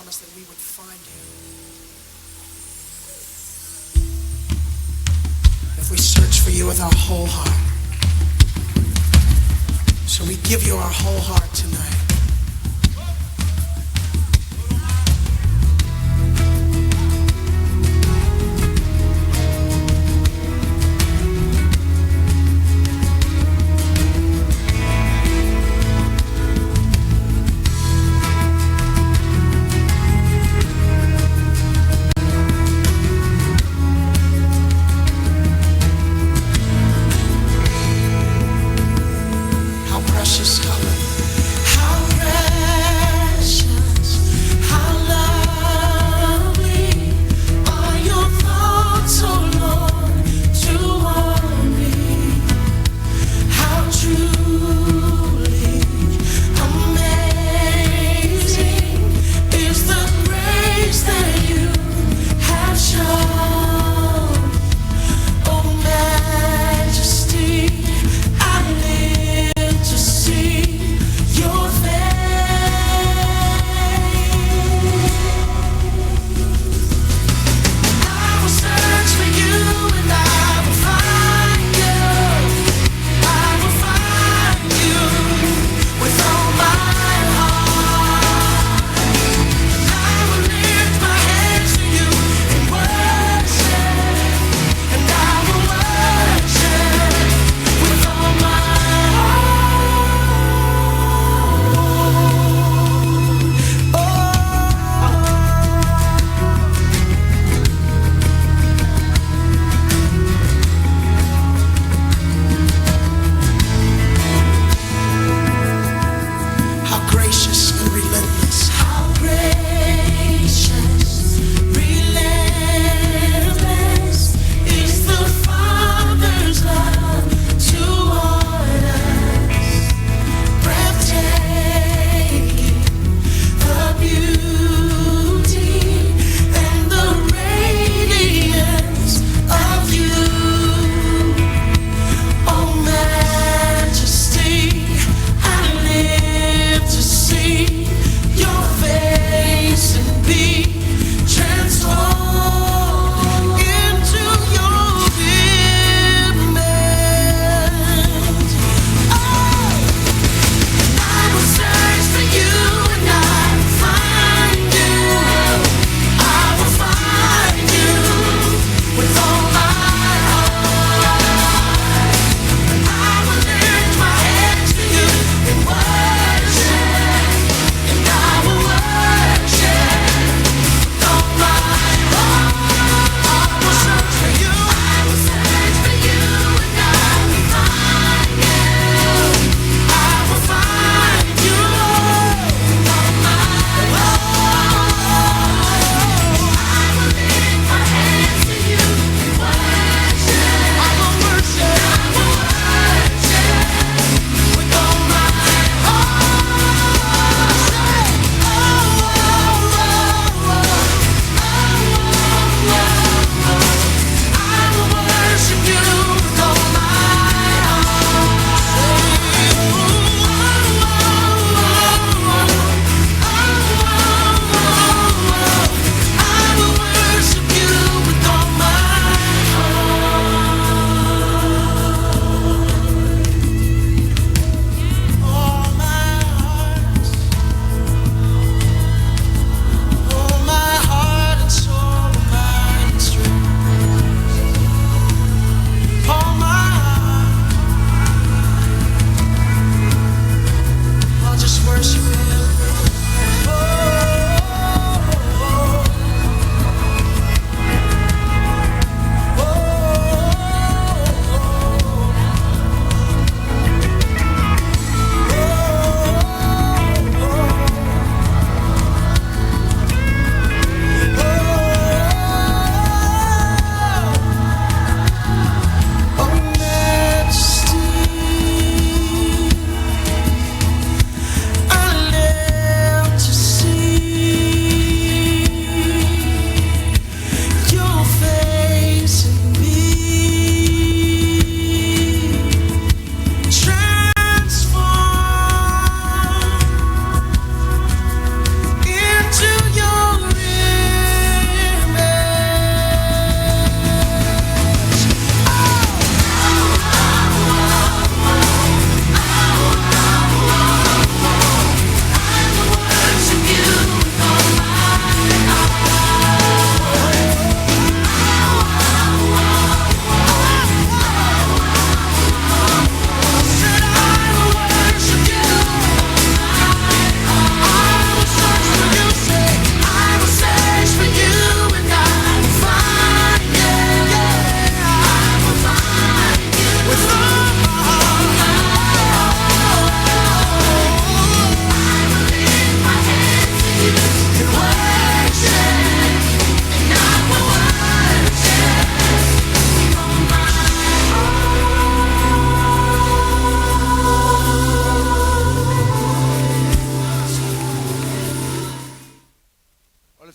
promise that we would find you. If we search for you with our whole heart. So we give you our whole heart tonight. How precious, how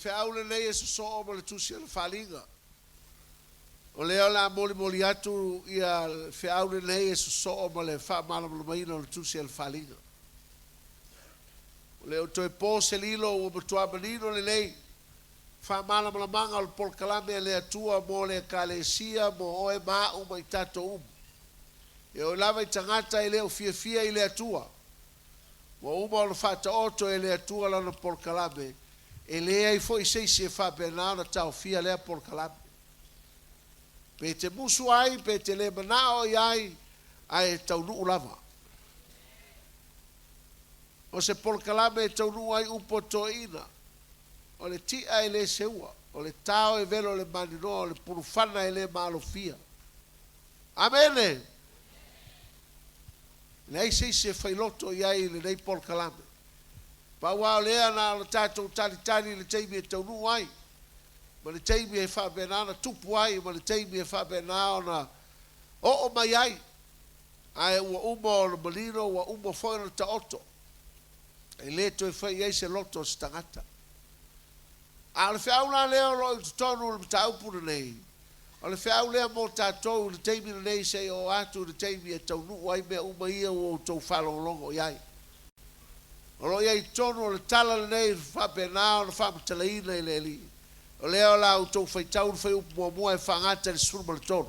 feau lenei e sosoo ma le Tusi o le Faaaliga. O lea o le a molimoli atu ia le feau lenei e sosoo ma le faamalamalamaina o le Tusi a le Faaaliga. Ua le o toe po se lilo ua matua manino lelei faamalamalamaga o le polokalame a le Atua mo le Ekalesia, mo oe ma a'u ma i tatou uma. E oo lava i tagata e le o fiafia i le Atua, ua uma ona faataoto e le Atua Lana polokalame, e leai foi se isi e faapena ona taofia lea polokalame. Pe te musu ai, pe te le manao i ai, ae taunuu lava. O se polokalame e taunuu ai upu a toeaiina, o le ti'a e le seua, o le tao e velo i le maninoa, o le pulufana e le maalofia. Amene! E leai se isi e failoto i ai i lenei polokalame. Pau lava o lea na ona tatou talitali i le taimi e taunuu ai, ma le taimi e faapena ona tupu ai, ma le taimi e faapena ona oo mai ai. Ae ua uma ona manino, ua uma foi ona taoto. E le toe fai i ai se loto o se tagata. A o le feau la lea o lo o i totonu o le mataupu lenei, o le feau lea mo tatou i le taimi lenei seia oo atu i le taimi e taunuu ai mea uma ia ua outou faalogologo i ai. O lo o i ai i totonu o le tala lenei e faapena ona faamatalaina i le Alii. O lea o le a outou faitau le fuaiupu muamua e faagata i le 13.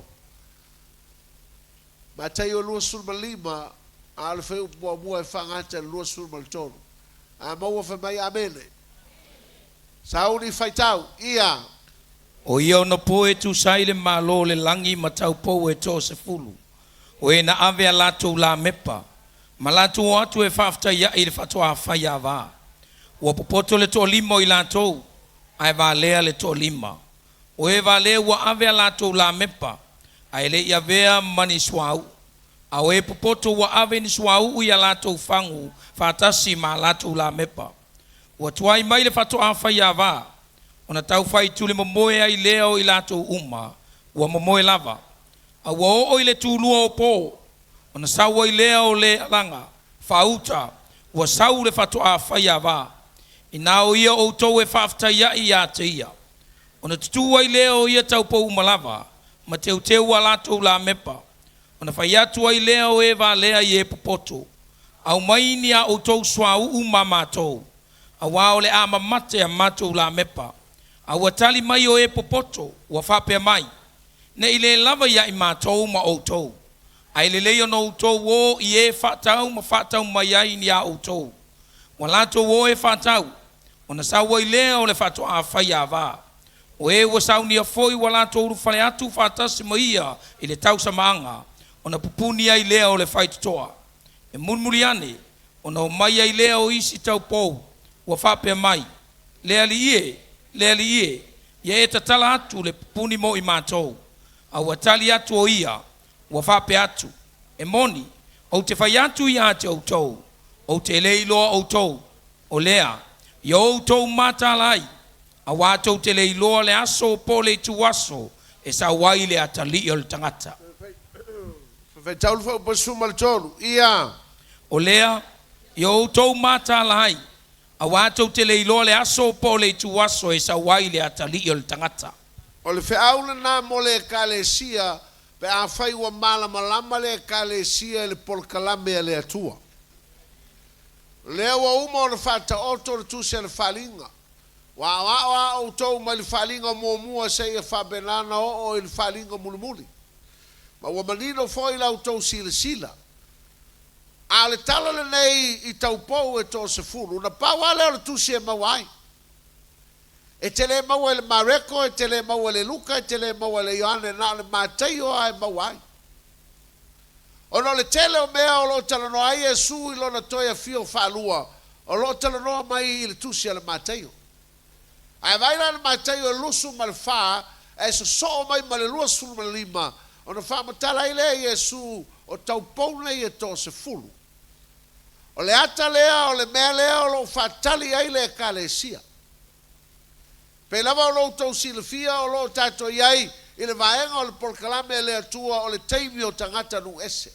Mataio 25, a o le fuaiupu muamua e faagata i le 23. A maua fai mai, Amene. Sauni faitau, ia. O ia onapo e tusa ai le Malo o le lagi ma taupou e toasefulu, o e na ave a latou lamepa, ma latou o atu e faafetaiaʻi i le faatoā fai avā. Ua popoto le toalima o i latou, ae valea le toalima. O e valea ua ave a latou lamepa, ae le i avea ma ni suauu. A o e popoto ua ave ni suauu i a latou fagu faatasi ma a latou lamepa. Ua tuai mai le faatoā fai avā, ona taufai tulemomoe ai lea o i latou uma ua momoe lava. A ua oo i le tulua o po, ona sau ai lea o le alaga faauta, ua sau le faatoā fai avā. Inā o ia o outou e faafetaiaʻi iā te ia. Ona tutū ai lea o ia taupou uma lava, ma teuteu a latou lamepa. Ona fai atu ai lea o e valea i e popoto, Aumai ni a outou suauu ma matou, auā o le a mamate a matou lamepa. A ua tali mai o e popoto, ua faapea mai, Ne i lē lava ia i matou ma outou, ae lelei ona outou o i e faatau ma faatau mai ai ni a outou. Ua latou o e faatau, ona sau ai lea o le faatoā fai avā. O e ua saunia foi ua latou ulufale atu faatasi ma ia i le tausamaaga, ona pupuni ai lea o le faitotoa. E mulimuli ane, ona omai ai lea o isi taupou, ua faapea mai, Le Alii e, le Alii e, ia e tatala atu le pupuni mo i matou. A ua tali atu o ia, ua faapea atu, E moni, ou te fai atu ia te outou, ou te le iloa outou. O lea, ia outou mataala ai, auā tou te le iloa le aso po o le ituaso e sau ai le Atalii o le tagata. Faitau le Fuaiupu 13, ia. O lea, ia outou mataala ai, auā tou te le iloa le aso po o le ituaso e sau ai le Atalii o le tagata. O le feau lena mo le Ekalesia pe afai ua malamalama le Ekalesia i le polokalame a le Atua. O lea ua uma ona faataoto le Tusi a le Faaaliga. Ua aoao a outou mai le Faaaliga muamua seia faapena ona oo i le Faaaliga mulimuli. Ma ua manino foi la outou silasila. A o le tala lenei i taupou e toasefulu, na pau lava lea o le tusi e maua ai. E te le maua i le Mareko, e te le maua i le Luka, e te le maua i le Ioane, na o le Mataio lava e maua ai. Ona o le tele o mea o lo o talanoa ai Iesu i lona toe afio faalua, o lo o talanoa mai i le tusi a le Mataio. Ae vaai la i le Mataio e 24, ae sosoo mai ma le 25, ona faamatala ai lea e Iesu o taupou nei e toasefulu. O le ata lea o le mea lea o lo o faatali ai le Ekalesia. Pei lava o lo outou silafia o lo o tatou i ai i le vaega o le polokalame a le Atua o le taimi o tagata nuu ese.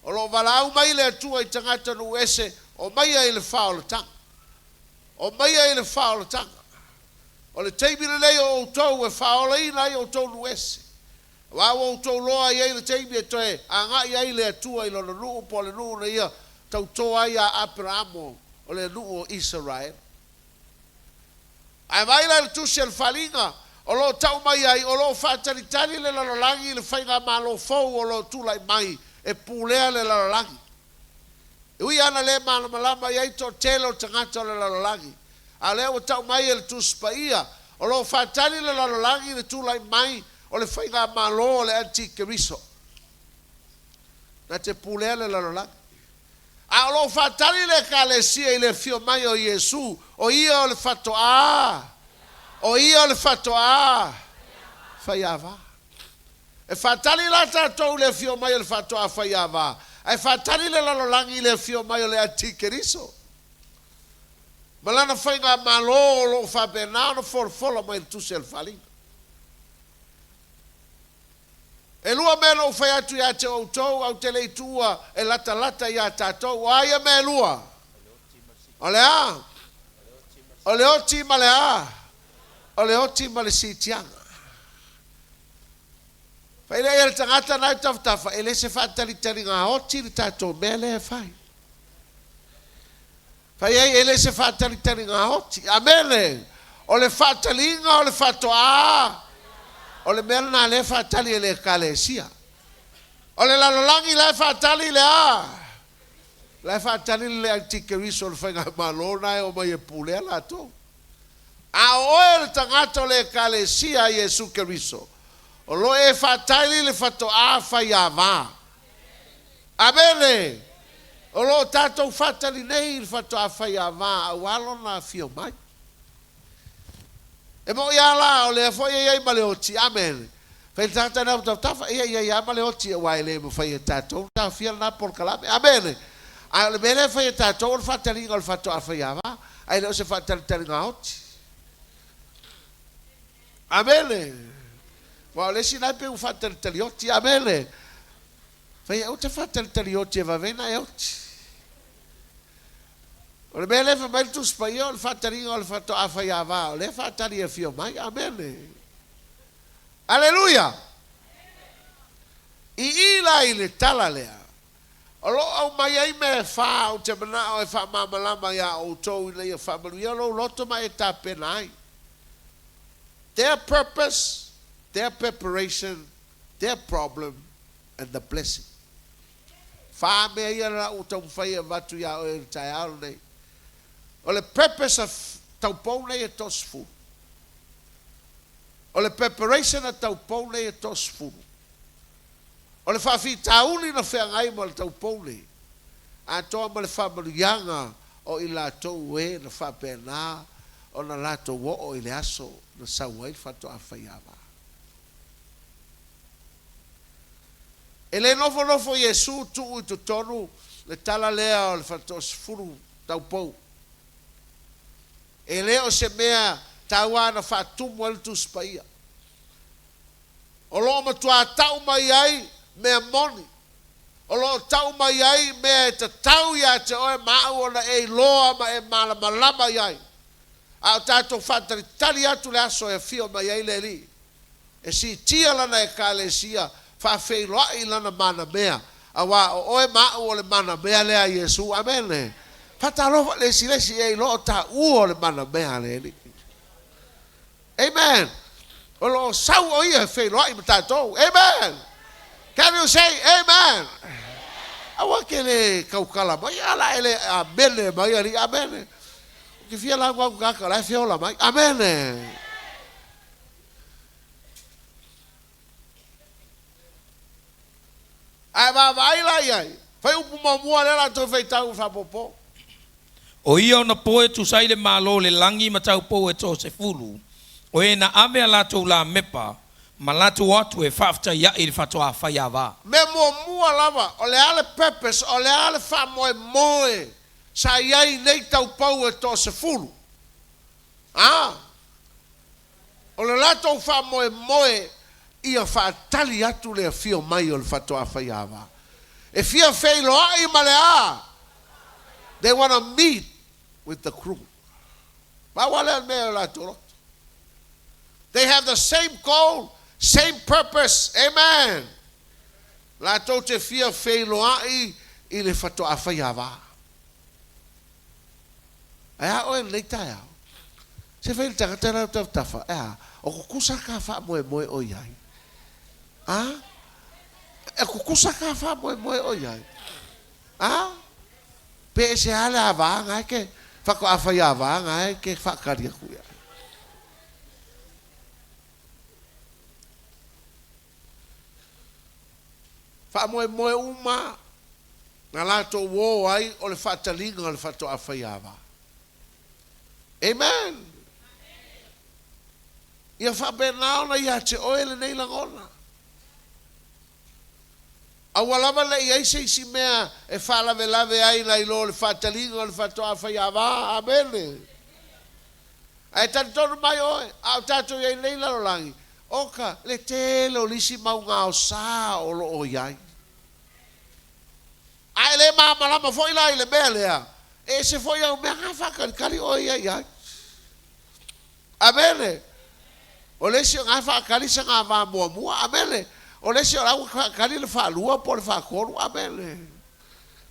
O lo o valaau mai le Atua i tagata nuu ese, omaia i le faaolataga. Omaia i le faaolataga. O le taimi lenei o outou e faaolaina ai outou nuu ese. Aua ua outou loa e i ai le taimi e toe agai ai le Atua i Lona nuu po o le nuu na Ia tauto ai ia Aperaamo, o le nuu o Isaraelu. Ae vaai la i le Tusi a le Faaaliga o lo o tau mai ai, o lo o faatalitali le lalolagi i le faigamalo fou o lo o tulai mai e pulea le lalolagi. E ui lava ina le malamalama i ai toatele o tagata o le lalolagi, a o lea ua tau mai e le Tusi Paia, o lo o faatali le lalolagi i le tulai mai o le faigamalo o le antikeriso na te pulea le lalolagi. A o lo o faatali le Ekalesia i le afio mai o Iesu, o Ia o le fatoā, o Ia o le fatoā faiava. E faatali la tatou i le afio mai o le faatoā faiava, ae faatali le lalolagi i le afio mai o le antikeriso ma lana faigamalo o lo o faapena ona folafola mai i le Tusi a le Faaaliga. E lua mea na ou fai atu ia te outou, ae ou te le i tuua e latalata iā tatou. O a ia mea e lua? O le a? O le oti ma le a? O le oti ma le siitiaga. Fai lea ia le tagata na e tafatafa, e le se faatalitaliga oti le tatou mea lea e fai. Fai ai, e le se faatalitaliga oti. Amene! O le faataliga o le faatoā, o le mea lena lea e faatali e le Ekalesia. O le lalolagi la e faatali le a? La e faatali le antikeriso o le faigamalo lena e omai e pulea latou. A o oe le tagata o le Ekalesia a Iesu Keriso, o lo o e faatali le fatoā faiava. Amene! O lo o tatou faatali nei i le faatoa faiava aua lona afio mai. E moʻi a la, o lea foi e i ai ma le oti. Amene! Fai le tagata nei tautafa, ia i ai lava ma le oti aua e le mafai e tatou ona taofia lena polokalame. Amene! A o le mea lea e fai e tatou o le faataliga o le faatoa faiava, ae le o se faatalitaliga oti. Amene! Aua o le isi la e pei ua faatalitali oti. Amene! Fai ai, Ou te faatalitali oti e vave ai ona e oti. O le mea lea e fai mai le Tusi Paia, o le faataliga o le faatoa faiava, o lea e faatali e afio mai. Amene. Aleluia! I i la i le tala lea, o lo o aumai ai mea e fā ou te manao e faamalamalama iā outou ina ia faamanuia lou loto ma e tapena ai. Their purpose, their preparation, their problem and the blessing. Fā mea ia la ua taumafai e avatu iā oe i le taeao lenei. O le purpose a taupou nei e toasefulu. O le preparation a taupou nei e toasefulu. O le faafitauli na feagai ma le taupou nei, atoa ma le faamanuiaga o i latou e na faapena ona latou oo i le aso na sau ai le faatoa faiava. E le nofonofo Iesu tuu i totonu le tala lea o le faatoasefulu taupou. E le o se mea taua na faatumu ai le Tusi Paia. O lo o matuā tau mai ai mea moni. O lo o tau mai ai mea e tatau iā te oe ma au ona e iloa ma e malamalama i ai. A o tatou faatalitali atu le aso e afio mai ai le Alii, e siitia Lana Ekalesia, faafeiloai i Lana manamea, auā o oe ma au o le manamea lea a Iesu. Amene. Faatalofa le isi le isi e iloa o taua o le manamea a le Alii. Amen. O lo o sau o Ia e feiloai ma tatou. Amen. Can you say amen? Aua ke le kaukala mai, a la e le amene mai alii. Amene. Ou te fia lauga atu tagata o la e feola mai. Amene. Ae vaavaai la i ai. Fai upu muamua lea la toe faitau i faapopo. O ia ona po e tusa ai le Malo o le lagi ma taupou e toasefulu, o e na ave a latou lamepa ma latou o atu e faafetaiaʻi i le faatoa faiava. Mea muamua lava, o le a le purpose, o le a le faamoemoe sa i ai i nei taupou e toasefulu? A. O le latou faamoemoe ia faatali atu le afio mai o le faatoa faiava. E fia feiloai ma le a? They wanna meet with the crew. Pau lava lea o le mea i o latou loto. They have the same goal, same purpose. Amen. Latou te fia feiloai i le fatoa faiava. Ae a oe i lenei taeao? Se fai le tagata la tafatafa, e a, o kukusa ka faamoemoe o i ai. A? E kukusa ka faamoemoe o i ai. A? Pe e se a le avā nga e ke faatoa fai avā nga e ke faakali atu i ai. Faamoemoe uma na latou o ai o le faataliga o le faatoa fai avā. Amen. Ia faapena ona ia te oe lenei lagona. Aua lava ne i ai se isi mea e faalavelave ai nai lo le faataliga o le faatoa fai avā. Amene. Ae talitonu mai oe, a o tatou i ai nei lalolagi, oka le tele o lisi mau gaosa o lo o i ai. A e le malamalama foi la i le mea lea, e ese foi au mea na faatalikali oe ia i ai. Amene. O le isi o na faatali sa na va muamua. Amene. O le isi o la ua faatali le faalua po o le faatolu. Amene.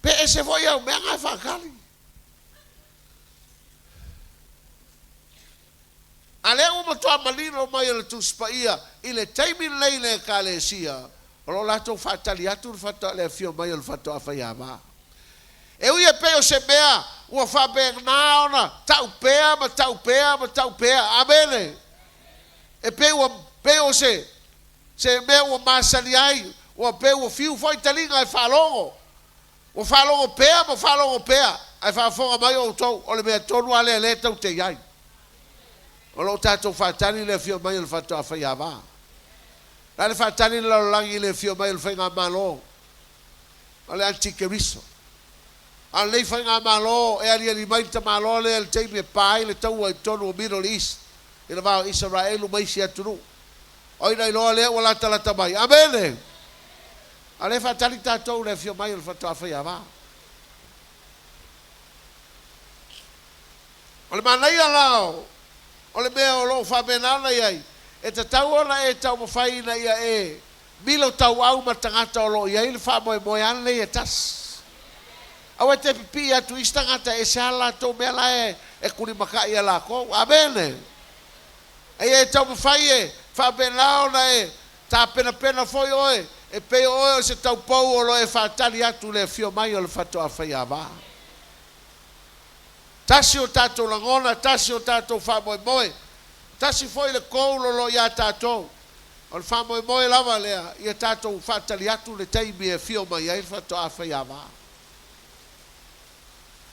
Pe ese foi au mea na faatali. A lea ua matua manino mai e le Tusi Paia i le taimi lenei i le Ekalesia, o lo o latou faatali atu le faatoa le afio mai o le faatoa faiava. E ui e pei o se mea ua faapena ona tau pea ma tau pea ma tau pea. Amene. E pei ua pei o se se mea ua masani ai, ua pei ua fiu foi taliga e faalogo. Ua faalogo pea ma faalogo pea, ae faafofoga mai outou, o le mea tonu lava lea lea e tou te i ai. O lo o tatou faatali le afio mai o le faatoa faiava. O le a le faatali le lalolagi i le afio mai o le faigamalo o le antikeriso? A o lenei faigamalo e aliali mai le tamaloa lea i le taimi e pa ai le taua i totonu o Middle East i le va o Isaraelu ma isi atunuu. O ai na iloa lea ua latalata mai? Amene! A o lea e faatali tatou i le afio mai o le faatoa faiava. O le manaia la o le mea o lo o faapena ona i ai, e tatau ona e taumafai ina ia e milo tauau ma tagata o lo o i ai le faamoemoe lava lenei e tasi. Aua e te pipii atu i isi tagata e ese lava le latou mea la e kulimakai ia lakou. Amene! A ia e taumafai e faapena ona e tapenapena foi oe e pei o oe o se taupou o lo o e faatali atu i le afio mai o le faatoa faiava. Tasi o tatou lagona, tasi o tatou faamoemoe, tasi foi le goal o lo o ia tatou. O le faamoemoe lava lea ia tatou faatali atu le taimi e afio mai ai le faatoa faiava.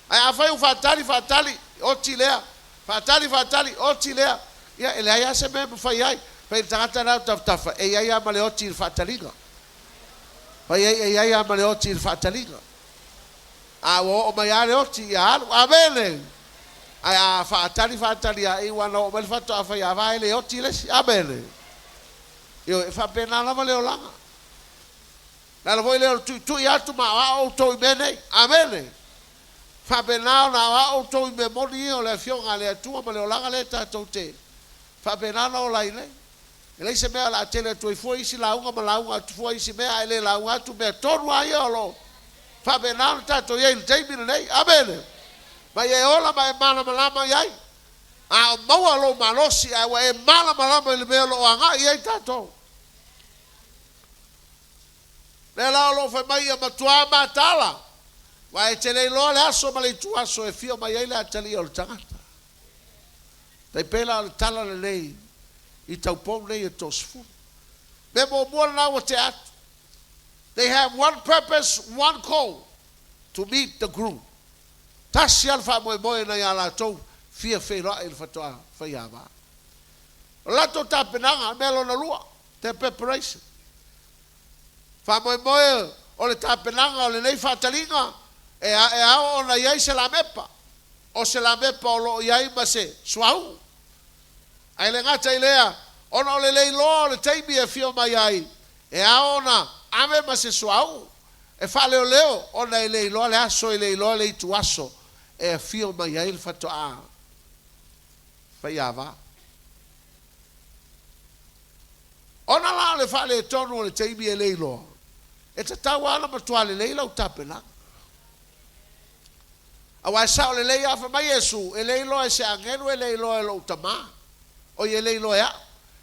Ae afai ua faatali, faatali, oti lea, faatali, faatali, oti lea, ia e leai lava se mea e mafai ai. Fai i le tagata lena o tafatafa, e i ai lava ma le oti i le faataliga. Fai ai, e i ai lava ma le oti i le faataliga. A ua oo mai lava le oti, ia alu. Amene! Ae a faatali, faatali lava, iu lava ina oo mai le faatoa faiava, e le oti le isi. Amene! Ioe, e faapena lava le olaga. O le ala foi lea o le tuitui atu ma aoao outou i mea nei. Amene! Faapena ona aoao outou i mea moni ia o le Afioga a le Atua ma le olaga lea tatou te faapena ona ola ai nei. E leai se mea o le a tele atu ai fua isi lauga ma lauga atu fua isi mea, ae le lauga atu mea tonu lava ia o lo o faapena ona tatou i ai i le taimi lenei. Amene! Ma ia e ola ma e malamalama i ai. A o maua lou malosi ae ua e malamalama i le mea o lo o agai i ai tatou. Lea la o lo o fai mai ia matuā mataala, aua e te le iloa le aso ma le ituaso e afio mai ai le atalii o le tagata. Tai pei la o le tala lenei i taupou nei e toasefulu. Mea muamua lena ua tea atu. They have one purpose, one goal, to meet the groom. Tasi lava le faamoemoe nai a latou fia feiloai i le faatoa faiava. O le latou tapenaga, mea lona lua, their preparation. Faamoemoe o le tapenaga o lenei faataliga e ao ona i ai se lamepa. O se lamepa o lo o i ai ma se suauu. Ae le gata i lea, ona o le le iloa o le taimi e afio mai ai, e ao ona ave ma se suauu e faaleoleo ona e le iloa le aso e le iloa le ituaso e afio mai ai le faatoa faiava. Ona la o le faaletonu o le taimi e le iloa, e tatau lava ona matua lelei lau tapenaga. Aua e sao lelei lava, fai mai Iesu, E le iloa e se agelu e le iloa e lou Tama. Oi, e le iloa e au.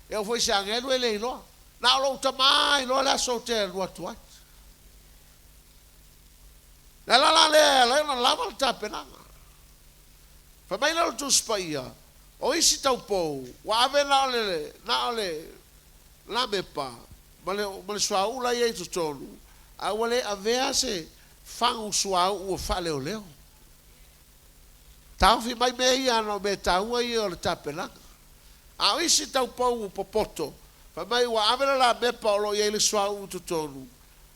E oo foi i se agelu e le iloa. Na o lou Tama e iloa le aso ou te alu atu ai. O le ala la lea e ala ai ona lava le tapenaga. Fai mai lea o le Tusi Paia, O isi taupou, ua ave na o le, na o le lamepa ma le, ma le suauu la e i ai i totonu, a ua le avea se fagu suauu e faaleoleo. Taofi mai mea ia ana o mea taua ia o le tapenaga. A o isi taupou popoto, fai mai ua ave le lamepa o lo o i ai le suauu i totonu,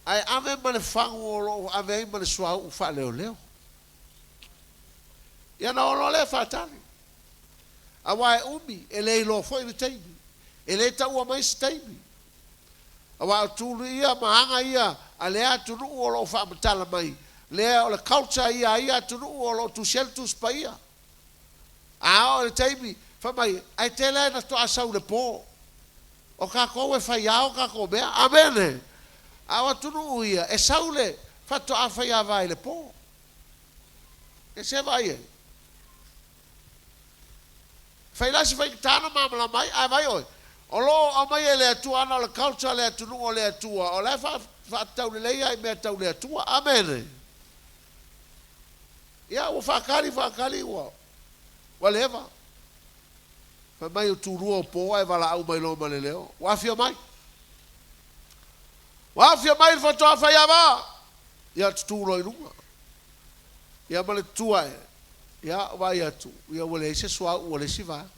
ae ave ma le fagu o lo o ave ai ma le suauu faaleoleo. Ia ona o loa lea faatali. Aua e umi, e le iloa foi le taimi. E le taua mai se taimi. Aua o tuli ia ma aga ia a lea atunuu o lo o faamatala mai, lea o le culture ia a ia atunuu o lo o tusi ai le Tusi Paia. A oo i le taimi, fai mai, ae tele lava ina toa sau i le po. O tatou e fai ao tatou mea. Amene! A o atunuu ia, e sau le faatoa faiava i le po. E se vaai ai. Fai la si faigata ona malamalama ai, ae vaai oe, o lo o aumai e le Atua ana o le culture a le atunuu o le Atua, o la e faatatau lelei lava i mea tau le Atua. Amene. Ia, ua faatali, faatali, ua, ua leva. Fai mai o tulua o po ae valaau mai loa ma le leo, ua afio mai. Ua afio mai le faatoa faiava. Ia, tutū loa i luga. Ia ma le tutua e, ia, vaai atu, ia ua leai se suauu o le isi vaega.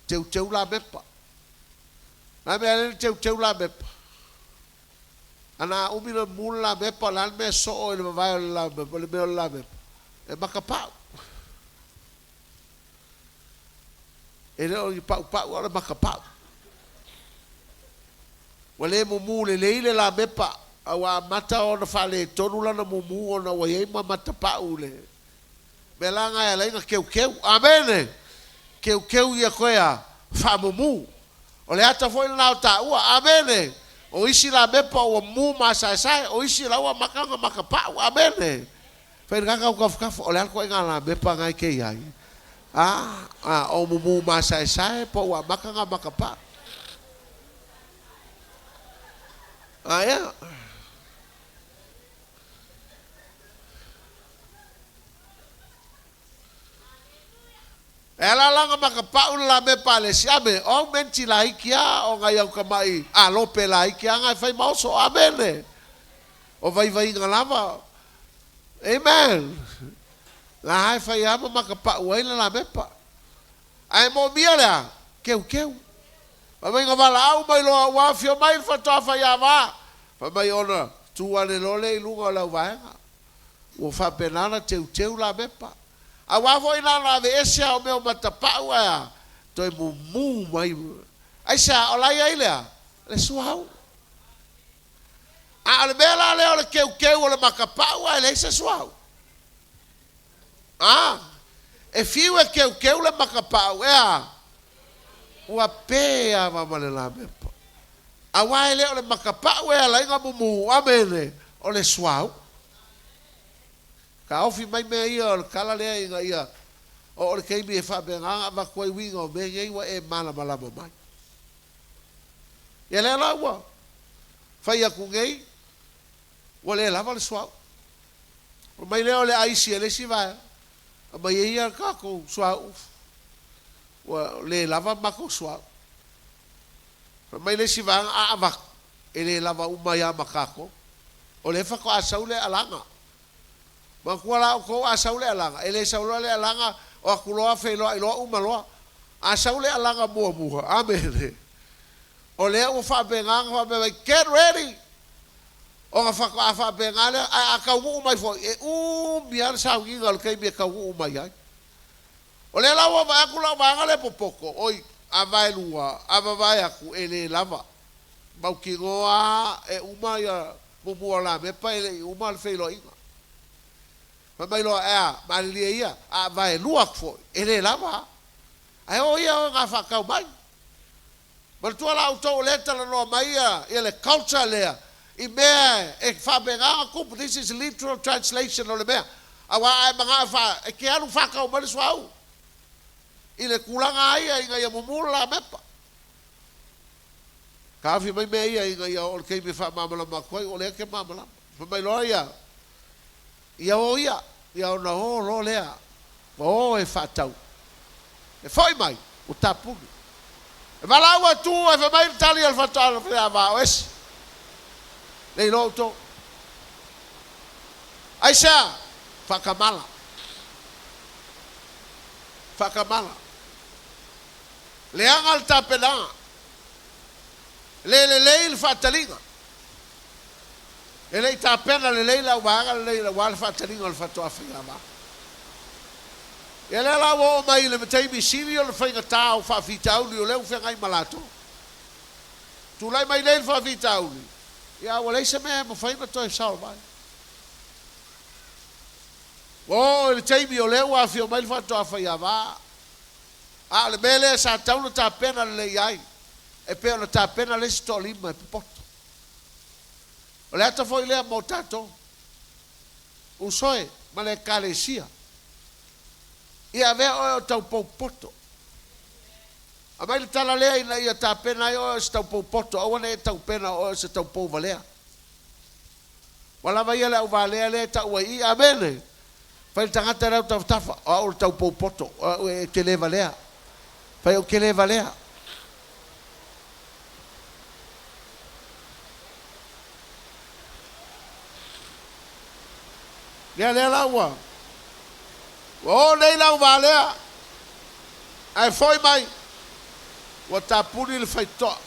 Teuteu lamepa. O le a le mea e ala ai ona teuteu lamepa? Ana umi ona mumu le lamepa, o le a le mea e soo i le vavae o le lamepa, le mea o le lamepa? E makapau. E le o ni paupau, a o le makapau. Ua le mumu lelei le lamepa, a ua amata ona faaletonu lana mumu ona ua i ai ma matapau i le mea la lena e ala ai ona keukeu. Amene! Keukeu ia toe a faamumu. O le ata foi lena o taua. Amene! O isi lamepa ua mumu masaesae, o isi la ua amata ona matapau. Amene! Fai le tagata tafatafa, o le a le ituaiga lamepa lena e te i ai? A, a, o mumu masaesae po ua amata ona matapau. Aia. E ala la ona matapau le lamepa a le isi. Ame, o au menti laiti a, o nai au tamai alope laiti a na e fai ma oso. Amene. O vaivaiga lava. Amen. La e fai a ma matapau ai le lamepa. Ae moomia le a? Keukeu. Fai mai na valaau mai loa ua afio mai le faatoa faiava. Fai mai ona tu ane loa lea i luga o le auvaega. Ua faapena ona teuteu lamepa. Aua foi na ona aveese a o mea o matapau ae a toe mumu mai. Aisea? O la e i ai le a? Le suauu. A o le mea la lea o le keukeu o le matapau ae leai se suauu. A, e fiu e keukeu le matapau, e a? Ua pe ava ma le lamepa. Aua e le o le matapau e ala ai ona mumu, amene, o le suauu. Taofi mai mea ia o le tala lea ina ia oo le taimi e faapena ona avatu ai uiga o mea nei ua e malamalama mai. Ia lea la ua fai atu nei, ua le lava le suauu. Fai mai lea o le aisi a le isi vaega, aumai ai ia le tatou suauu, ua le lava matou suauu. Fai mai le isi vaega, a avatu, e le lava uma ai lava ma tatou. O lea faatoa sau le alaga. Manatua la outou a sau le alaga, e le sau loa le alaga, o atu loa feiloai loa uma loa. A sau le alaga muamua, amene, o lea ua faapena ona faapea mai, get ready! Ona faatoa faapena lea, ae a taunuu mai foi, e umi lava le sauniga o le taimi e taunuu mai ai. O lea la ua vaai atu lau vaega lea popoto, oi, a vaelua, a vavae atu, e le lava. Mautinoa lava e uma ia muamua o Lamepa e le i uma le feiloaiga. Fai mai loa, Ea, malilie ia, a vaelua atu foi, e le lava. Ae o ia o na faatau mai. Manatua la outou o lea e talanoa mai ia le culture lea i mea e faapena ona tupu, this is literal translation o le mea, aua a e manao e faa, e te alu faatau mai le suauu i le tulaga lava ia ina ia mumu le lamepa. Taofi mai mea ia ina ia oo i le taimi e faamalamalama atu ai, o lea e te malamalama. Fai mai loa ia, ia o ia, ia ona o loa lea, ua o e faatau. E foi mai, ua tapuni. E valaau atu ae fai mai le tali a le faatoaga faiava, o ese. Le iloa outou. Aisea? Faatamala. Faatamala. Leaga le tapenaga. Le lelei le faataliga. E le i tapena lelei le auvaega lenei aua le faataliga o le faatoa faigāvā. Ia lea la ua oo mai i le taimi sili o le faigata o faafitauli o lea ua feagai ma latou. Tulai mai nei le faafitauli, ia ua leai se mea e mafai ona toe solve ai. Ua oo i le taimi o lea ua afio mai le faatoa faiava, a o le mea lea sa tatau ona tapena lelei ai, e pei ona tapena le isi toalima e popoto. O le ata foi lea mo tatou, uso e, ma le Ekalesia. Ia avea oe o taupou poto. Aumai le tala lea ina ia tapena ai oe o se taupou poto, aua ne i e taupena o oe o se taupou valea. Ua lava ia le auvalea lea e tau ai i i. Amene! Fai le tagata lea o tafatafa, o au o le taupou poto, o au e te le valea. Fai ou te le valea. Lea lea la ua ua o nei le auvalea, ae foi mai, ua tapuni le faitotoa.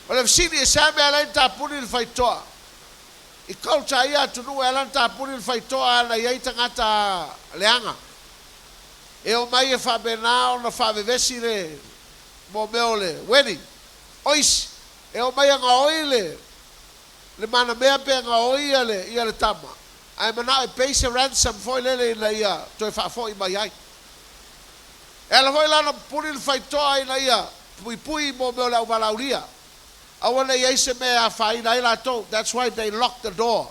O le fesili, e sea mea alai na tapuni le faitotoa? I culture ia atunuu e ala na tapuni le faitotoa ana i ai tagata leaga e omai e faapena ona faavevesi le mo mea o le wedding. O isi, e omai e gaoi le le manamea pe gaoi ia le ia le tama, ae manao e pay se ransom foi lele ina ia toe faafoi mai ai. E ala foi la ona pupuni le faitotoa ina ia puipui mo mea o le auvalaaulia, aua ne i ai se mea e afaina ai latou, that's why they lock the door.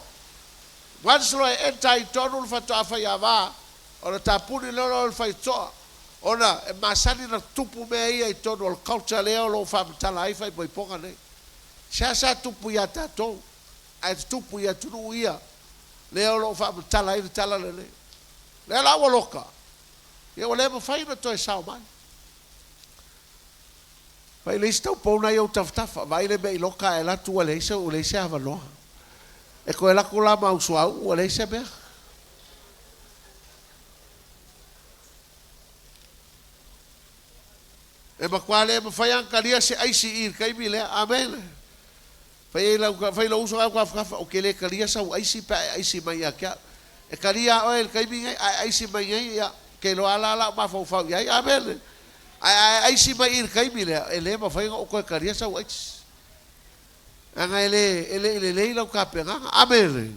Once loa e enter ai i totonu le faatoa faiava, ona tapuni loa lea o le faitotoa. Ona e masani ona tupu mea ia i totonu o le culture lea o lo o faamatala ai faaipoipoga nei. Seasea tupu ia tatou, ae tutupu i atunuu ia lea o lo o faamatala ai le tala lenei. Lea la ua loka, ia ua le mafai ona toe sao mai. Fai le isi taupou na i ou tafatafa, vaai le mea i loka ae alu atu ua leai se, ua leai se avanoa. E toe alu atu la ma au suauu ua leai se mea. E matua le mafai lava ona talia se aisi i i le taimi lea. Amene. Fai ai lau, fai lou uso au tafatafa, ou te le talia sau aisi pe a e aisi mai ia te au. E talia lava oe i le taimi nei, a e aisi mai nei, ia, te iloa lava la lau mafaufau i ai. Amene. Ae a e aisi mai i i le taimi lea, e le mafai ona ou toe talia sau aisi. Leaga e le, e le i lelei lau tapenaga. Amene.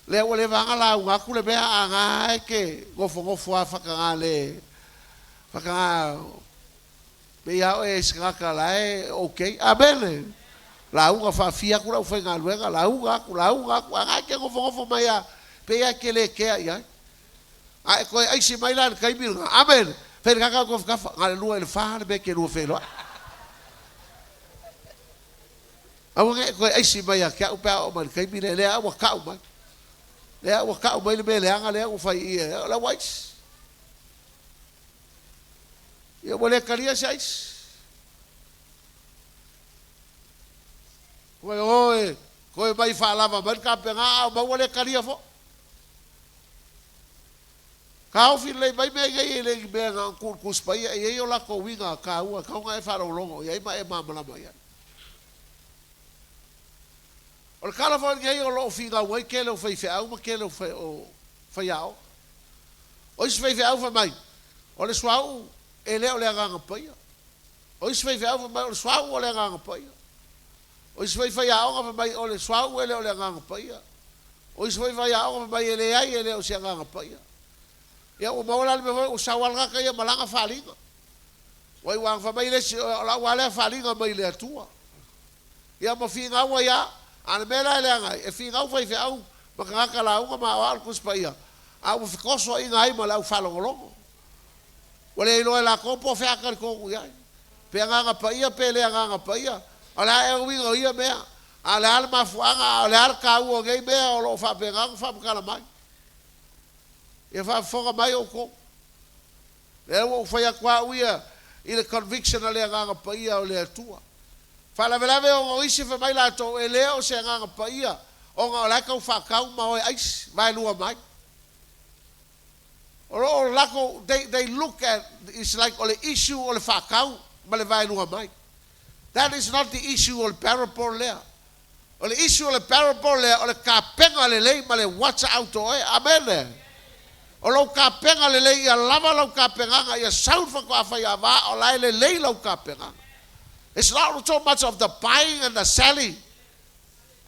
Lea ua leva lava ona lauga atu le mea, a na e te nofonofo lava faataga le, faataga pei lava oe se tagata la e ok. Amene. Lauga faafia atu le aufaigaluega, lauga atu, lauga atu, a na e te nofonofo mai lava, pei lava e te le kea i ai. A e toe aisi mai la i le taimi lena, amene, fai le tagata au tafatafa, na o le lua i le fa le mea e te lua feiloai. Aua ne i toe aisi mai ia te au pe a oo mai i le taimi lea, lea ua tau mai. Lea ua tau mai le mea leaga lea ua fai i i, o la ua aisi. Ia ua le talia se aisi. Ua o e toe mai faalava mai le tapena a o maua le talia foi. Taofi lelei mai mea nei e le ni mea na ona tuu i le Tusi Paia, e i ai o latou uiga taua e tatau ona e faalogologo i ai ma e malamalama i ai. O le tala foi lenei o lo o finau ai tele o faifeau ma tele o faiaoga. O isi faifeau fai mai, o le suauu e le o le Agaga Paia. O isi faifeau fai mai, o le suauu o le Agaga Paia. O isi foi faiaoga fai mai, o le suauu e le o le Agaga Paia. O isi foi faiaoga fai mai, e leai e le o se Agaga Paia. Ia ua maua la le mea foi, ua sau lava le tagata ia ma lana faaaliga. Ua iu aga fai mai le isi, O lau lava lea faaaliga mai le Atua. Ia ma finau ai lava. A o le mea la e leaga ai, e finau faifeau ma tagata lauga ma aoao le Tusi Paia, a ua fetosoaina ai ma le aufaalogologo. Ua le iloa e latou po o fea a talitonu i ai, pe Agaga Paia pe le Agaga Paia. O le a ea le uiga o ia mea? A o le a le mafuaaga? A o le a le taua o nei mea o lo o faapena ona faamatala mai? Ia faafofoga mai outou. Lea ua ou fai atu au ia i le conviction a le Agaga Paia o le Atua. Faalavelave ona o isi fai mai latou e le o se Agaga Paia ona o la e tau faatau ma oe aisi vaelua mai. O lo o latou they, they look at it's like o le issue o le faatau ma le vaelua mai. That is not the issue o le parable lea. O le issue o le parable lea o le tapena lelei ma le watch out o oe. Amene. O lou tapena lelei ia lava lau tapenaga ia sau le faatoa faiava o la e lelei lau tapenaga. It's not so much of the buying and the selling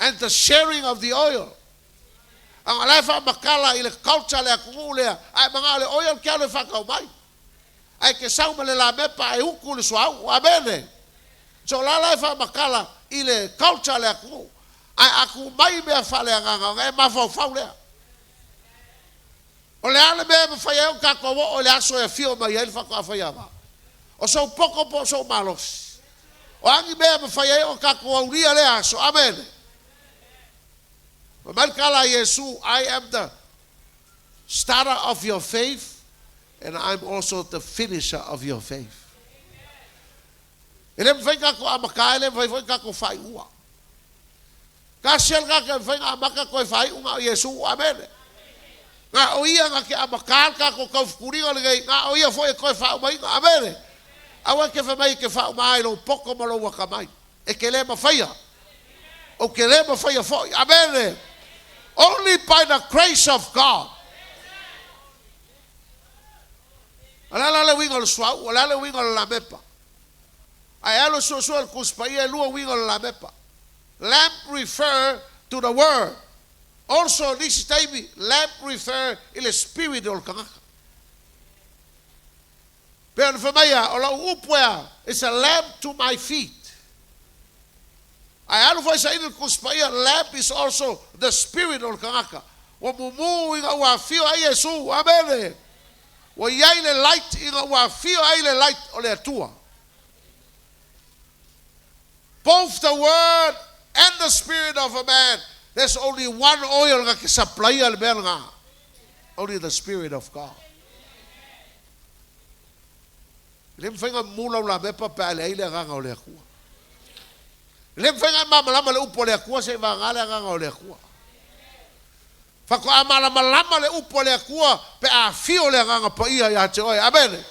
and the sharing of the oil. A o la e faamatala i le culture a le atunuu lea, a e manao i le oil ke alu e faatau mai. Ae ke sau ma le lamepa ae utu i le suauu. Amene. So o la la e faamatala i le culture a le atunuu. Ae a tuu mai mea faaleagaga ona e mafaufau lea. O le a le mea e mafai ai ona tatou oo i le aso e afio mai ai le faatoa faiava? O sou poto po o sou malosi? O a ni mea e mafai ai ona tatou aulia lea aso? Amene. Fai mai le tala a Iesu, I am the starter of your faith and I'm also the finisher of your faith. E le mafai ona tatou amata, e le mafai foi ona tatou faaiua. Tasi lava le tagata e mafai ona amata toe faaiu na o Iesu. Amene. Na o ia na te amata le tatou taufetuliga lenei, na o ia foi e toe faaumaina. Amene. Aua e te fai mai e te faauma ai lou poto ma lou atamai. E te le mafaia. Ou te le mafaia foi. Amene. Only by the grace of God. O le a la le uiga o le suauu? O le a le uiga o le lamepa? Ae alu e suesue le Tusi Paia, e lua uiga o le lamepa. Lamp refer to the word. Also, nisi taimi, lamp refer i le spirit o le tagata. Pei ona fai mai a, o lau upu e a, it's a lamp to my feet. Ae alu foi saili le Tusi Paia, lamp is also the spirit o le tagata. Ua mumu ina ua afio ai Iesu. Amene! Ua i ai le light ina ua afio ai le light o le Atua. Both the word and the spirit of a man, there's only one oil na ke supplya le mea lena. Only the spirit of God. E le mafai ona mumu lau lamepa pe a leai le agaga o le Atua. E le mafai ona e malamalama le upu a le Atua se'i vagana le agaga o le Atua. Faatoa malamalama le upu a le Atua pe a afio le Agaga Paia ia te oe. Amene.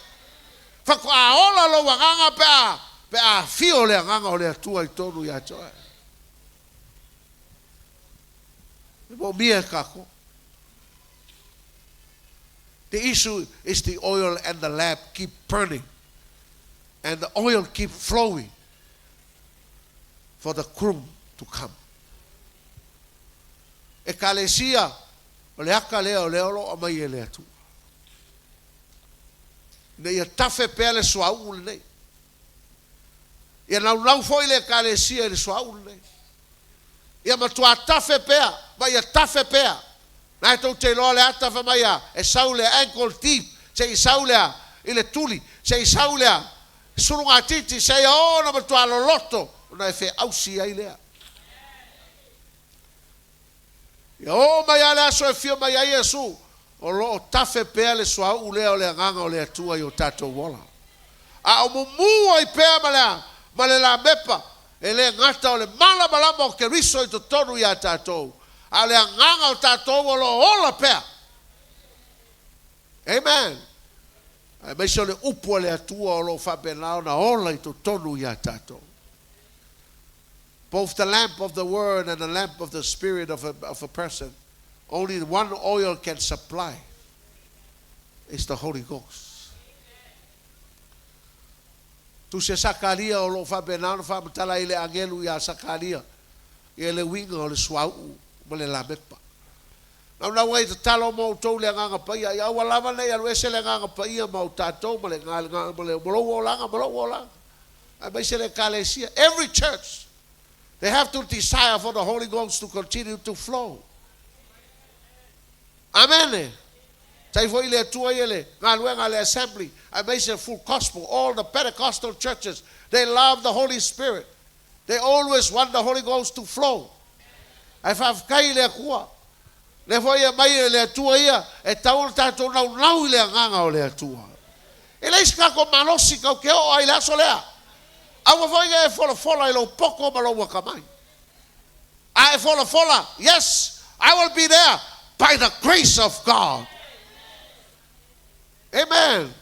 Faatoa ola lou agaga pe a pe a afio le agaga o le Atua i totonu ia te oe. E moomia e kākou. The issue is the oil and the lamp keep burning and the oil keep flowing for the groom to come. Ekalesia, o le aka lea o lea o lo o aumai e le Atua. Ina ia tafe pea le suauu lenei. Ia naunau foi le Ekalesia i le suauu lenei. Ia matua tafe pea, ma ia tafe pea. Na e tou te iloa le ata fai mai a, e sau le ankle deep, se i sau lea i le tuli, se i sau lea sulugatiti, se i oo ona matua loloto ona e feausi ai lea. Ia oo mai lava le aso e fia mai ai Iesu, o lo o tafe pea le suauu lea o le agaga o le Atua i o tatou ola. A o mumu ai pea ma le, ma le lamepa, e le gata o le malamalama o Keriso i totonu iā tatou, a o le agaga o tatou o lo o ola pea. Amen. Aemaise o le upu a le Atua o lo o faapena ona ola i totonu iā tatou. Both the lamp of the word and the lamp of the spirit of a, of a person, only one oil can supply. It's the Holy Ghost. Tusi a Sakaria o lo o faapena ona faamatala ai le agelu iā Sakaria ia le uiga o le suauu ma le lamepa. Naunau ai e tatalo mo outou i le Agaga Paia, ia aua lava ne i alu ese le Agaga Paia ma o tatou ma le ma le ma lou olaga ma lou olaga, aemaise le Ekalesia. Every church, they have to desire for the Holy Ghost to continue to flow. Amene. Tai foi le Atua ia le galuega a le Assembly, aemaise Full Gospel, all the Pentecostal churches, they love the Holy Spirit. They always want the Holy Ghost to flow. Ae faafetai i le Atua. Lea foi e aumai e le Atua ia, e tatau ona tatou naunau i le Agaga o le Atua. E leai se tatou malosi tatou te oo ai i le aso lea. Aua foi ne i e folafola i lou poto ma lou atamai. A e folafola, yes, I will be there by the grace of God. Amen.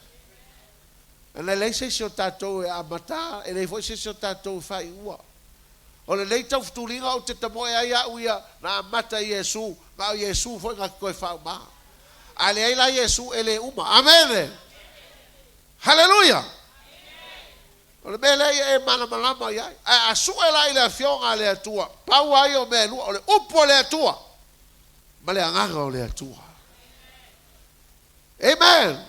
Ana e leai se isi o tatou e amata, e leai foi se isi o tatou e faaiua. O lenei taufutuliga ou te tamoe ai au ia na amata i Iesu, na o Iesu foi na te toe faauma. A leai la Iesu, e le uma. Amene! Haleluia! O le mea lea ia e malamalama i ai. Ae a sue la i le Afioga a le Atua, pau lava ia o mea e lua, o le Upu a le Atua ma le Agaga o le Atua. Amen!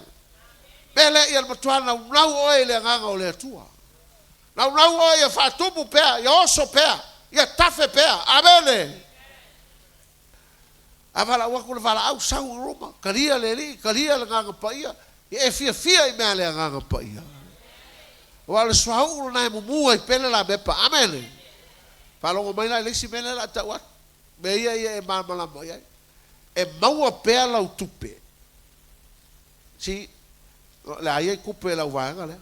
Mea lea ia matua naunau oe i le Agaga o le Atua. Naunau oe ia faatumu pea, ia oso pea, ia tafe pea. Amene! A valaau atu le valaau, sau i luma, talia le Alii, talia le Agaga Paia, ia e fiafia i mea a le Agaga Paia. Aua o le suauu lena e mumu ai pea le lamepa. Amene! Faalogo mai la i le isi mea lea o le a tau atu. Mea ia ia e malamalama i ai. E maua pea lau tupe. See, o le a ia i tupe i lau vaega lea.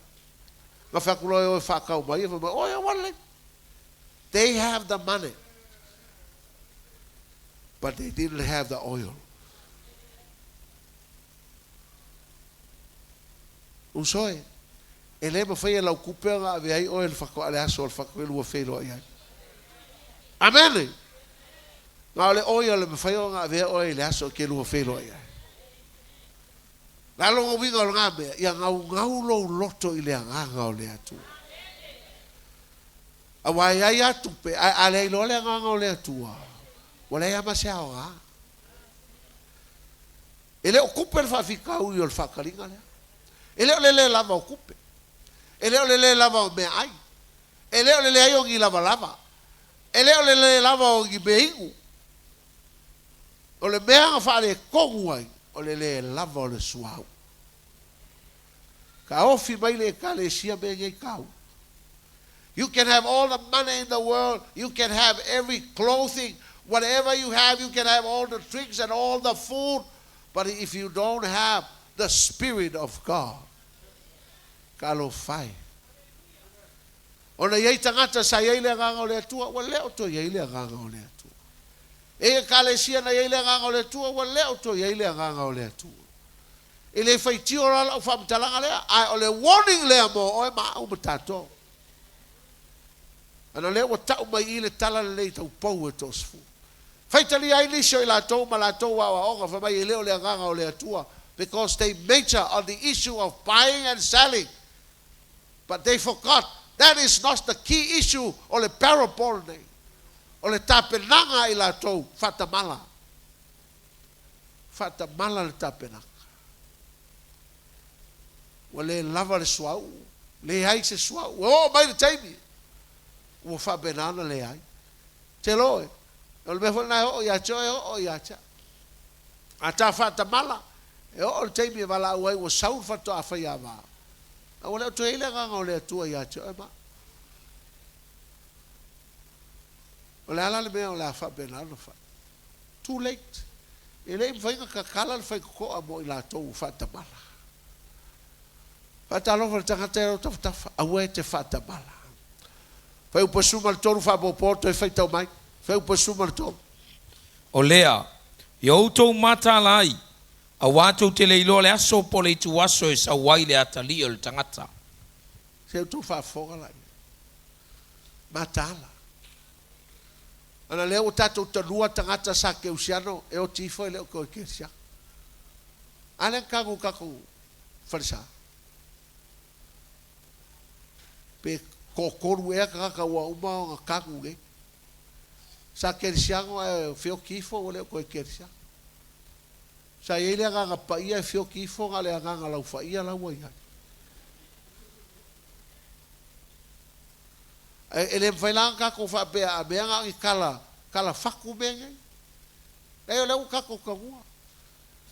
Na fai atu loa e o e faatau mai, fai mai, oi, ua lelei. They have the money, but they didn't have the oil. Uso e, e le mafai e lau tupe ona ave ai oe le faatoa le aso o le faatoa lua feiloai ai. Amene! Na o le oil e mafai ona avea oe i le aso e te lua feiloai ai. O le a lona uiga o lena mea? Ia gaugau lou loto i le Agaga o le Atua. Aua e i ai lava tupe, ae a leai loa le Agaga o le Atua, ua leai lava ma se aoga. E le o tupe le faafitauli o le faataliga lea. E le o le le lava o tupe. E le o le le lava o meaai. E le o le leai o ni lavalava. E le o le le lava o ni mea inu. O le mea na faaletonu ai, o le le lava o le suauu. Taofi mai le Ekalesia mea nei taua. You can have all the money in the world, you can have every clothing, whatever you have, you can have all the drinks and all the food, but if you don't have the Spirit of God, talofa e. Ona i ai tagata sa i ai le Agaga o le Atua, ua le o toe i ai le Agaga o le Atua. E i ai Ekalesia na i ai le Agaga o le Atua, ua le o toe i ai le Agaga o le Atua. E le faitio la lau faamatalaga lea, ae o le warning lea mo oe ma au ma tatou. Ana lea ua tau mai i i le tala lenei tau pou e toasefulu. Faitalia ai nisi o i latou ma latou aoaoga fai mai e le o le Agaga o le Atua because they major on the issue of buying and selling but they forgot that is not the key issue o le parable lenei. O le tapenaga a i latou faatamala. Faatamala le tapenaga. Ua le lava le suauu, leai se suauu. E oo mai le taimi ua faapena ona leai. Te lo e, o le mea foi lena e oo ia te oe, e oo ia te au. A ta faatamala, e oo le taimi e valaau ai ua sau le faatoa faiava. A ua le o toe i ai le agaga o le Atua ia te oe ma au. O le a la le mea o le a faapena ona fai? Too late. E le i mafai ona tatala le faitotoa mo i latou ua faatamala. Faatalofa i le tagata e tafatafa, aua e te faatamala. Fuaiupu 13 faaopoopo toe faitau mai. Fuaiupu 13. O lea, ia outou mataala ai, auā tou te le iloa le aso po o le ituaso e sau ai le Atalii o le tagata. Se outou faafofoga laia. Mataala. Ana lea ua tatou talua tagata sa keusiano e oti ifo e le o toe kerisiano. A lea na tago tatou falesa. Pe toatolu ea tagata ua uma ona tanu nei. Sa kerisiano ae feoti ifo ua le o toe kerisiano. Sa i ai le Agaga Paia e feoki ifo na o le agaga laufaia la ua i ai. Ae e le mafai la ona tatou faapea a mea na o ni tala, tala fatu mea nei. Leai o lea ua tatou tagua.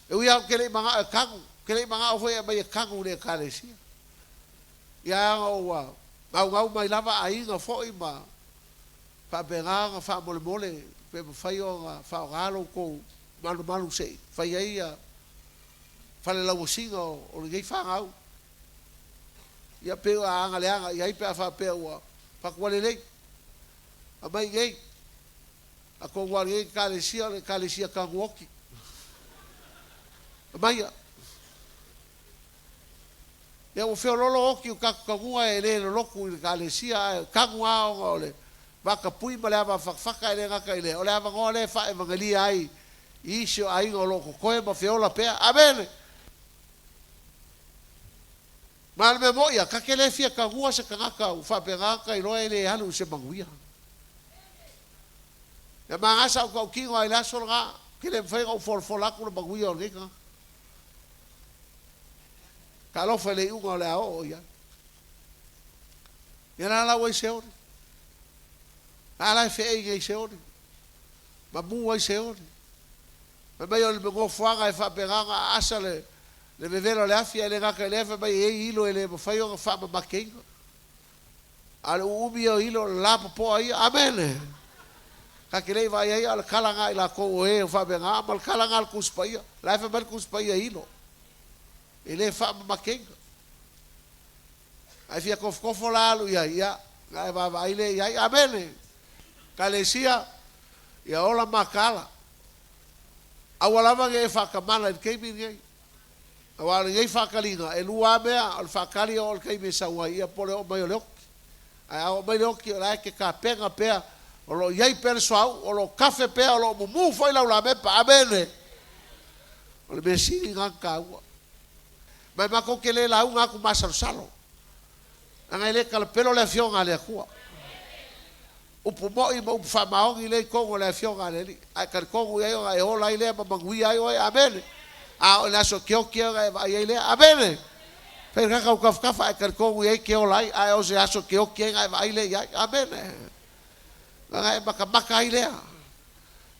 E ui lava ou te le i manao e tanu, ou te le i manao foi e aumai e tanu i le Ekalesia. Ia ona ua naunau mai lava aiga foi ma faapena ona faamolemole pe mafai ona faaaoga lo outou malumalu se i fai ai ia fale lauasiga o lenei fanau. Ia pei ua aga leaga i ai pe a faapea ua fatu ua lelei. Aumai i inei. Atonu lava o lenei Ekalesia o le Ekalesia tanu oti. Aumaia. Ia ua feoloolo oti o tatou tanua e le lolotu i le Ekalesia ae tanu lava ona o le matapui ma le ava fatafata e le gata i lea, o le avanoa lea e faaevagelia ai i isi o aiga o lo o totoe ma feola pea. Amene! Ma o le mea moni lava, ta te le fia tanua se tagata ua faapena ona ta iloa e le alu i se manuia. Ia ma na sa ou tautino lava i le aso lena, ou te le mafai ona ou folafola atu le manuia o lenei tagata. Talofa i le iuga o le a oo i ai. Ia la la ua i Seoli. A la e feei nei i Seoli. Ma mu ai Seoli. Fai mai o le nofoaga e faapena ona aasa le le vevela o le afi, ae le gata i lea, fai mai e i ai ilo e le mafai ona faamamakeina. A o le uumi ia o ilo, o le lapopoa ia. Amene! Ta te le i vaai ai, a o le tala lena a i latou o e o faapena, ma le tala lena a le Tusi Paia. O la e fai mai le Tusi Paia e ilo, e le faamamakeina. A e fia tofotofo la alu i ai, ia, ona e vaavaai lea i ai. Amene! Ekalesia, ia ola mataala. Aua lava ne i e faatamala i le taimi lenei. Aua o lenei faataliga, e lua lava mea, o le faatali e oo i le taimi e sau ai, ia po o le oo mai o le oti. Ae a oo mai le oti, o la e te tapena pea, o lo o i ai pea le suauu, o lo o kafe pea, o lo o mumu foi lau lamepa. Amene! O le mea sili lena ona taua. Ma e matou te le lauga atu masalosalo, leaga e le talapelo le Afioga a le Atua. Upu moni ma upu faamaoni lea i totonu o le Afioga a le Alii, a e talitonu i ai ona e ola ai lea ma manuia ai oe. Amene. A oo i le aso e tioki ai ona e vaai ai lea. Amene. Fai le kaka u tafatafa a e talitonu i ai e te ola ai, ae o se aso e tioki ai ona e vaai lea i ai. Amene. Ona e matamata ai lea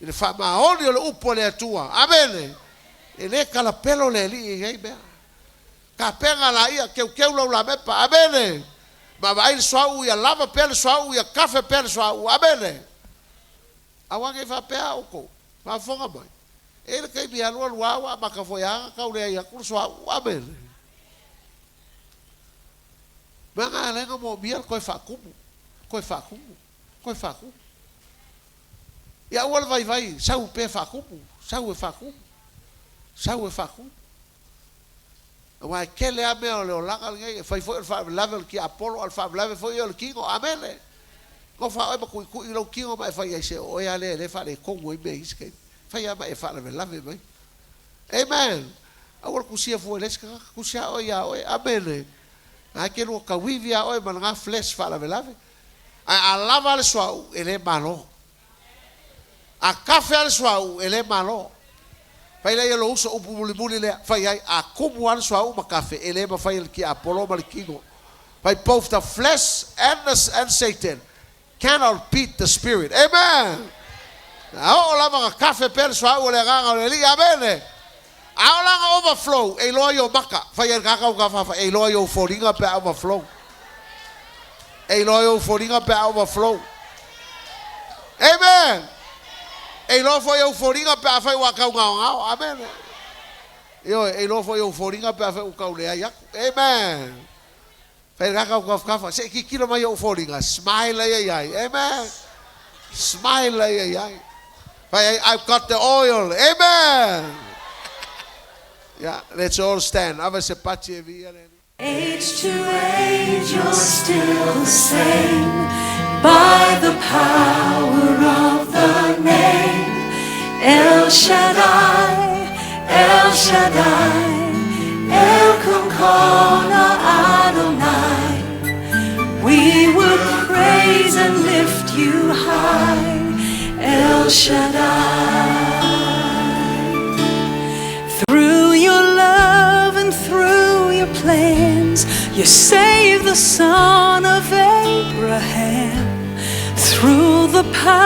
i le faamaoni o le upu a le Atua. Amene. E le talapelo le Alii i nei mea. Tapena laia, keukeu lau lamepa. Amene. Ma vaai le suauu ia lava pea le suauu ia kafe pea le suauu. Amene. Aua ne i faapea a outou. Faafofoga mai. E i ai le taimi e alualu lava ua amata foi lava ona tau leai atu le suauu. Amene. Mea na ala ai ona moomia le toe faatumu, toe faatumu, toe faatumu. Ia aua le vaivai, sau pea faatumu, sau e faatumu, sau e faatumu. Aua e tele lava mea o le olaga lenei, e fai foi o le faalavelave o le tiapolo, a o le faalavelave foi ia o le tino. Amene! Nofo lava oe ma tuitui i lou tino ma e fai ai, se o oe lava lea o lea e faaletonu ai mea i isi taimi. Fai lava ma e faalavelave mai. Amen! Aua le tusia fua i le isi tagata, tusia oe ia oe. Amene! Na e te lua tauivi lava oe ma lena flesh faalavelave. Ae a lava le suauu, e le malo. A kafe lava le suauu, e le malo. Fai lea lou uso upu mulimuli lea, fai ai, a tumu lava le suauu ma kafe, e le mafai e le tiapolo ma le tino. Fai both the flesh and the and Satan cannot beat the spirit. Amen! A oo lava na kafe pea le suauu o le agaga o le Alii. Amene! A oo la na overflow, e iloa i ou maka. Fai ai le tagata ua tafafa, e iloa i ou foliga pe a overflow. E iloa i ou foliga pe a overflow. Amen! E iloa foi i ou foliga pe afai ua tau gaogao. Amene! Ioe, e iloa foi i ou foliga pe afai ua tau leai atu. Amen! Fai le tagata ua tafatafa, se i tilotilo mai i ou foliga, smile ai ai. Amen! Smile ai ai ai. Fai ai, I've got the oil. Amen! Yeah, let's all stand. Ave se pati e via le. Age to age, you're still the same. By the power of the name El Shaddai, El Shaddai, El Kumkona Adonai. We will praise and lift you high, El Shaddai. sins. You saved the son of Abraham through the power.